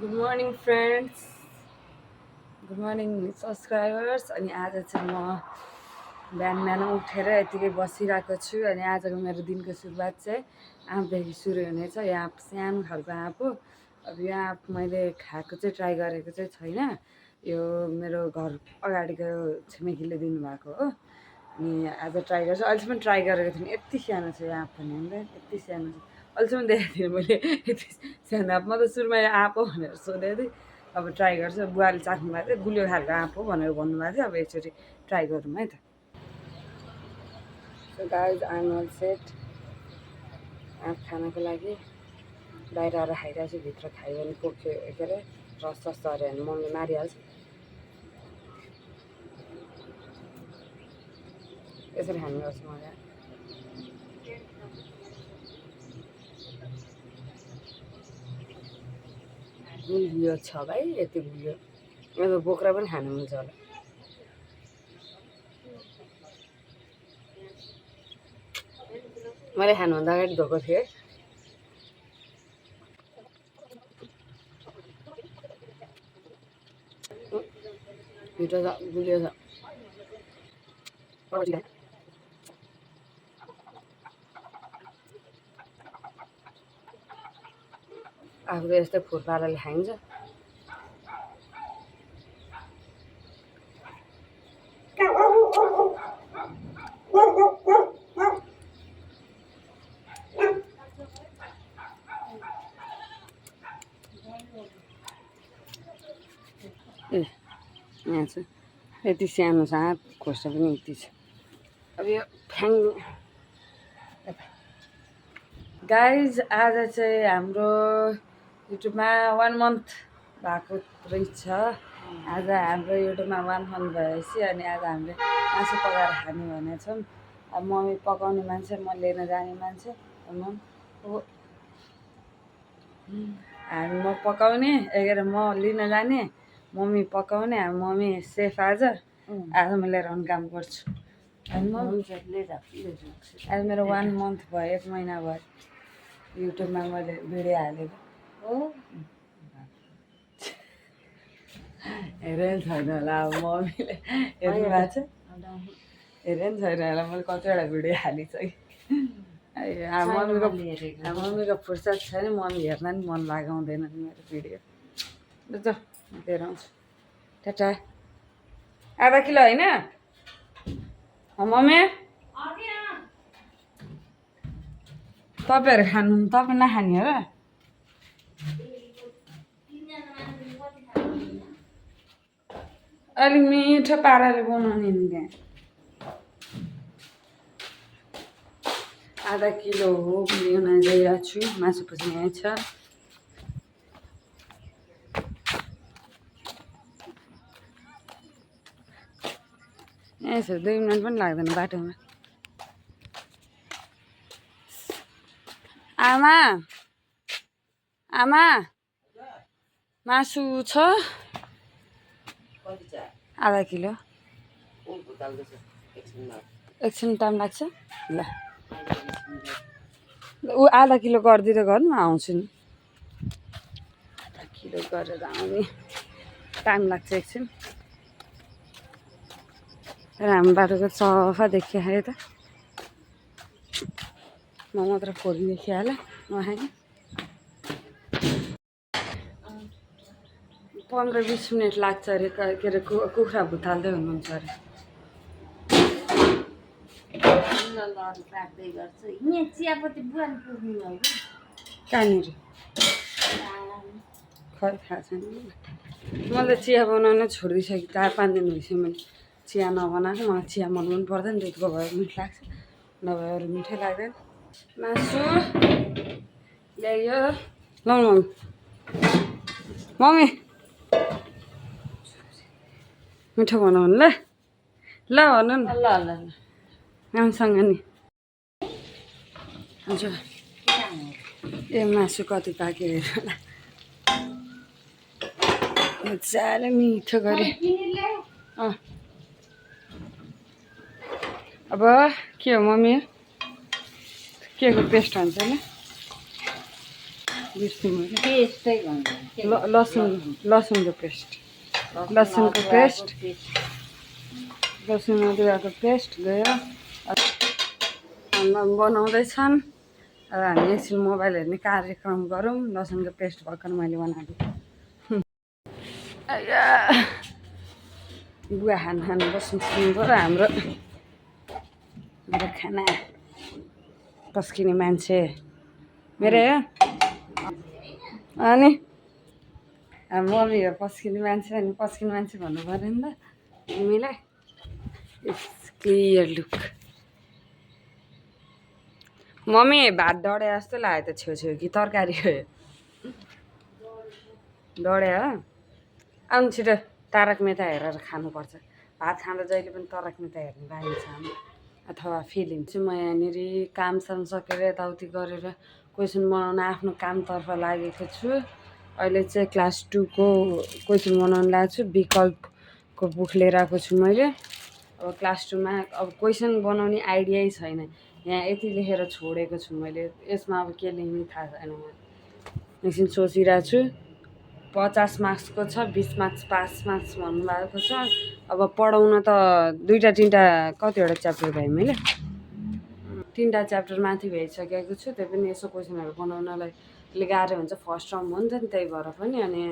Good morning friends, good morning subscribers. अनि आज चाहिँ म बिहान बिहान उठेर यतिकै बसिरहेको छु। अनि आजको मेरो दिनको सुरुवात चाहिँ आँपदेखि सुरु हुनेछ। यो आँप सानो खालको आँप हो। अब यो आँप मैले खाएको चाहिँ ट्राई गरेको चाहिँ छैन। यो मेरो घर अगाडिको छिमेकीले दिनुभएको हो। अनि आज ट्राई गर्छु। अहिलेसम्म ट्राई गरेको थिइनँ। यति सानो छ यो आँप पनि होइन, यति सानो छ। अहिलेसम्म देखेको थिइनँ मैले यति सानो आँप। म त सुरुमा यो आँप हो भनेर सोधेको थिएँ। अब ट्राई गर्छु। बुवाले चाख्नु भएको थियो, गुलियो खालको आँप हो भनेर भन्नुभएको थियो। अब एकचोटि ट्राई गरौँ है त। So guys I am all set आँप खानको लागि। बाहिर आएर खाइरहेको छु। भित्र खायो भने पोख्यो के अरे रस सस झऱ्यो भने मम्मी मारिहाल्छ। यसरी खाने गर्छु मलाई। गुलियो छ भाइ, यति गुलियो अब बोक्रा पनि खानु मिल्छ होला। मैले खानुभन्दा अगाडि धोएको थिएँ। मिठो छ, गुलियो छ। आफूले यस्तै फोहोर पाराले खाइन्छ। ए यहाँ छ, यति सानो छ आँप, खोर्सा पनि यति छ। अब यो फ्याङ गाइज आज चाहिँ हाम्रो युट्युबमा 1 मन्थ भएको रहेछ। आज हाम्रो युट्युबमा 1 मन्थ भएपछि अनि आज हामीले मासु पकाएर खाने भनेछौँ। अब मम्मी पकाउने मान्छे, म लिन जाने मान्छे। हामी म पकाउने के म लिन जाने, मम्मी पकाउने। मम्मी सेफ आज म लिएर आउने काम गर्छु। अनि आज मेरो 1 मन्थ भयो, 1 महिना भयो युट्युबमा मैले भिडियो हालेको हो। हेरेन छैन होला अब मम्मीले हेर्नु भएको छ, हेरेन छैन होला मैले कतिवटा भिडियो हालिसकेँ। मम्मीको फुर्सद छैन, मम्मी हेर्न नि मन लगाउँदैन मेरो भिडियो। ल म लिएर आउँछु। टाटा। आधा किलो होइन मम्मी? तपाईँहरू खानु, तपाईँ नखाने हो? अलिक मिठो पाराले बनाउने नि त्यहाँ। आधा किलो हो लिन गइरहेको छु। मासु पछि यहीँ छ। यहीँ छ, 2 मिनट पनि लाग्दैन बाटोमा। आमा आमा मासु छ आधा किलो। एकछिन टाइम लाग्छ। ल ऊ आधा किलो गरिदिँदै गर्नु, आउँछु नि। आधा किलो गरेर आउने टाइम लाग्छ एकछिन। हाम्रो बाटोको सफा देखिहाल्यो त। म मात्र फोन देखिहाल्यो उहाँ 15-20 मिनट लाग्छ अरे। के अरे कुखुरा भुताल्दै हुनुहुन्छ अरे। चियापत्ती बुहान पुग्नु कहाँनिर खै थाहा छैन। मैले चिया बनाउन छोडिदिइसकेँ। 4-5 दिन भइसक्यो मैले चिया नबनाएको। मलाई चिया मन पनि पर्दैन, दुधको भयो मिठो लाग्छ, नभए अरू मिठै लाग्दैन। मासु ल्यायो ल मम्मी। मम्मी मिठो बनाउनु ल, ल भन्नु न। ल ल ल आमसँग नि हजुर। ए मासु कति पाक्यो हेर ल, मजाले मिठो गरी। अब के हो मम्मी, के को पेस्ट हुन्छ होइन? बिर्सेँ मैले। पेस्टै भन्छ लसुनको पेस्ट, लसुनको पेस्ट, लसुन अदुवाको पेस्ट गयो। बनाउँदैछन्। अब हामी एकछिन मोबाइल हेर्ने कार्यक्रम गरौँ। लसुनको पेस्ट भर्खर मैले बनाएको। बुवा खाना बस्नु पऱ्यो। हाम्रो खाना पस्किने मान्छे मेरो हो। अनि मम्मी हो पस्किने मान्छे, अनि पस्किने मान्छे भन्नु पऱ्यो नि त मम्मीलाई। It's clear look. मम्मी भात डढे जस्तो लाग्यो त छेउछेउ कि तरकारी हो? डढे हो? आउनु छिटो तारक मेहता हेरेर खानुपर्छ। भात खाँदा जहिले पनि तारक मेहता हेर्ने बानी छ हाम्रो, अथवा फिल्म चाहिँ। म यहाँनिर कामसाम सकेर यताउति गरेर क्वेसन बनाउन आफ्नो कामतर्फ लागेको छु। अहिले चाहिँ क्लास 2 को क्वेसन बनाउन लागेको छु। विकल्पको बुक लिएर आएको छु मैले। अब क्लास 2 मा अब क्वेसन बनाउने आइडियै छैन। यहाँ यति लेखेर छोडेको छु मैले। यसमा अब के लेख्ने थाहा छैन। म एकछिन सोचिरहेको छु। 50 मार्क्सको छ, 20 मार्क्स पास मार्क्स भन्नुभएको छ। अब पढाउन त 2-3टा कतिवटा च्याप्टर भएँ मैले? 3टा च्याप्टर माथि भइसकेको छु। त्यही पनि यसो क्वेसनहरू बनाउनलाई अलिक गाह्रो हुन्छ। फर्स्ट टर्म हो नि त, त्यही भएर पनि। अनि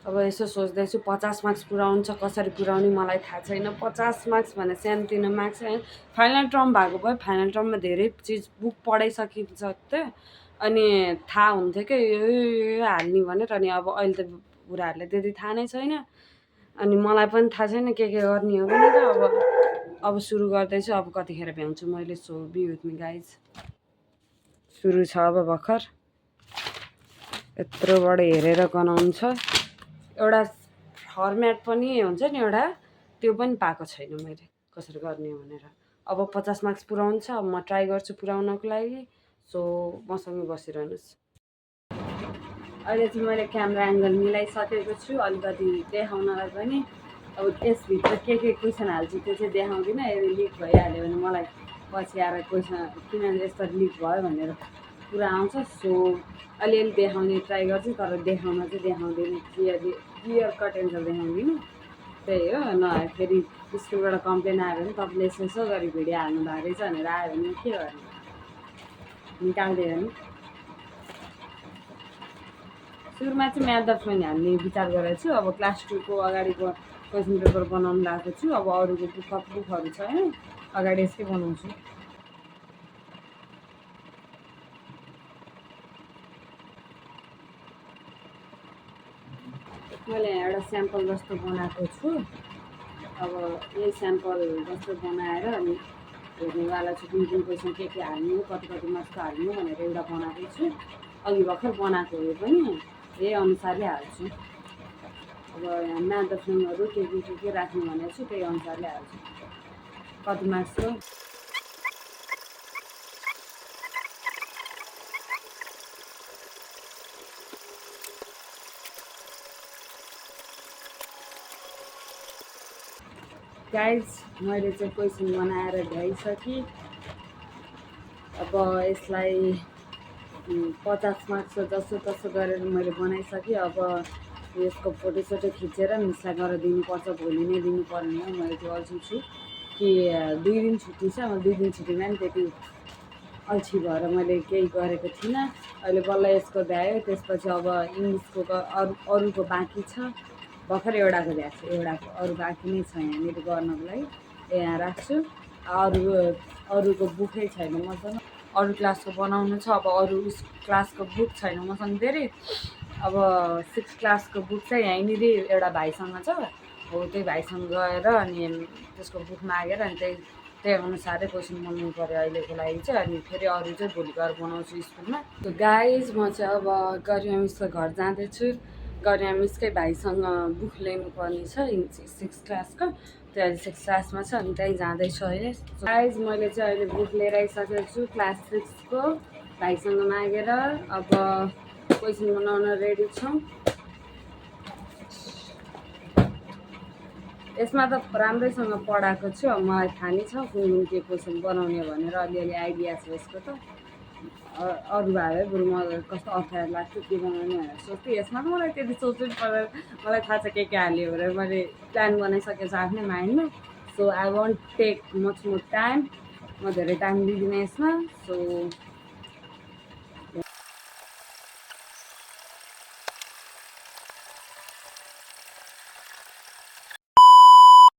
अब यसो सोच्दैछु 50 मार्क्स पुऱ्याउनु छ, कसरी पुऱ्याउने मलाई थाहा छैन। 50 मार्क्स भने सानोतिनो मार्क्स होइन। फाइनल टर्म भएको भए फाइनल टर्ममा धेरै चिज बुक पढाइसकिन्छ त, अनि थाहा हुन्थ्यो क्या यो हाल्ने भनेर। अनि अब अहिले त बुढाहरूले त्यति थाहा नै छैन, अनि मलाई पनि थाहा छैन के गर्ने हो भने त। अब सुरु गर्दैछु। अब कतिखेर भ्याउँछु मैले। So be with me guys. सुरु छ अब भर्खर। यत्रोबाट हेरेर गनाउनु छ। एउटा फर्मेट पनि हुन्छ नि एउटा, त्यो पनि पाएको छैन मैले कसरी गर्ने हो भनेर। अब 50 मार्क्स पुऱ्याउनु छ। अब म ट्राई गर्छु पुऱ्याउनको लागि। सो मसँगै बसिरहनुहोस्। अहिले चाहिँ मैले क्यामेरा एङ्गल मिलाइसकेको छु अलिकति देखाउनलाई पनि। अब यसभित्र के क्वेसन हाल्छु त्यो चाहिँ देखाउँदिनँ। यदि लिक भइहाल्यो भने मलाई पछि आएर क्वेसन किन यस्तो लिक भयो भनेर कुरा आउँछ। सो अलिअलि देखाउने ट्राई गर्छु, तर देखाउन चाहिँ देखाउँदिनँ। क्लियर कट एन्सर देखाउँदिनँ। त्यही हो। नभए फेरि स्कुलबाट कम्प्लेन आयो भने तपाईँले यसो गरी भिडियो हाल्नु भएको रहेछ भनेर आयो भने के गर्ने? निकालिदियो भने। सुरुमा चाहिँ म्याथ द फ्रेन्ड हाल्ने विचार गरेको छु। अब क्लास 2 को अगाडिको क्वेसन पेपर बनाउनु लागेको छु। अब अरूको बुकहरू छैन, अगाडि यसकै बनाउँछु। मैले एउटा स्याम्पल जस्तो बनाएको छु। अब यही स्याम्पल जस्तो बनाएर अनि हेर्नेवाला छु कुन क्वेसन के हाल्नु, कति मार्क्सको हाल्नु भनेर एउटा बनाएको छु। अघि भर्खर बनाएको हो पनि, यही अनुसारले हाल्छु। अब म्याथ द फ्रेन्डहरू के राख्नु भनेको छु, त्यही अनुसारले हाल्छु। कति मार्क्सको गाइज मैले चाहिँ क्वेसन बनाएर भ्याइसकेँ। अब यसलाई 50 मार्क्स जसो तसो गरेर मैले बनाइसकेँ। अब यसको फोटोसोटो खिचेर मिसलाई गरेर दिनुपर्छ। भोलि नै दिनुपर्ने हो। मैले त्यो अल्छी छु कि 2 दिन छुट्टी छ। 2 दिन छुट्टीमा पनि त्यति अल्छी भएर मैले केही गरेको थिइनँ। अहिले बल्ल यसको भ्यायो। त्यसपछि अब इङ्ग्लिसको अरूको बाँकी छ। भर्खर एउटाको भ्याएको छु, एउटाको अरू बाँकी नै छ यहाँनिर गर्नको लागि। यहाँ राख्छु। अरूको बुकै छैन मसँग। अरू क्लासको बनाउनु छ। अब अरू क्लासको बुक छैन मसँग धेरै। अब 6 क्लासको बुक चाहिँ यहीँनिर एउटा भाइसँग छ। हो त्यही भाइसँग गएर अनि त्यसको बुक मागेर अनि त्यही अनुसारै क्वेसन बनाउनु पऱ्यो अहिलेको लागि चाहिँ। अनि फेरि अरू चाहिँ भोलि गएर बनाउँछु स्कुलमा। गाइज म चाहिँ अब गरिमा मिसको घर जाँदैछु। गरिमा मिसकै भाइसँग बुक लिनुपर्ने छ 6 क्लासको। त्यो अहिले 6 क्लासमा छ, अनि त्यहीँ जाँदैछु अहिले। गाइज मैले चाहिँ अहिले बुक लिएर आइसकेको छु क्लास 6 को भाइसँग मागेर। अब क्वेसन बनाउन रेडी छौँ। यसमा त राम्रैसँग पढाएको छु। अब मलाई थाहा नै छ कुन के क्वेसन बनाउने भनेर, अलिअलि आइडिया छ यसको त। अरू भए बरु मलाई कस्तो अप्ठ्यारो लाग्थ्यो के बनाउने भनेर सोच्थेँ। यसमा त मलाई त्यति सोच्नु परेर मलाई थाहा छ के हाल्यो भनेर मैले प्लान बनाइसकेको छु आफ्नै माइन्डमा। So I won't take much more time, म धेरै टाइम लिँदिनँ यसमा। सो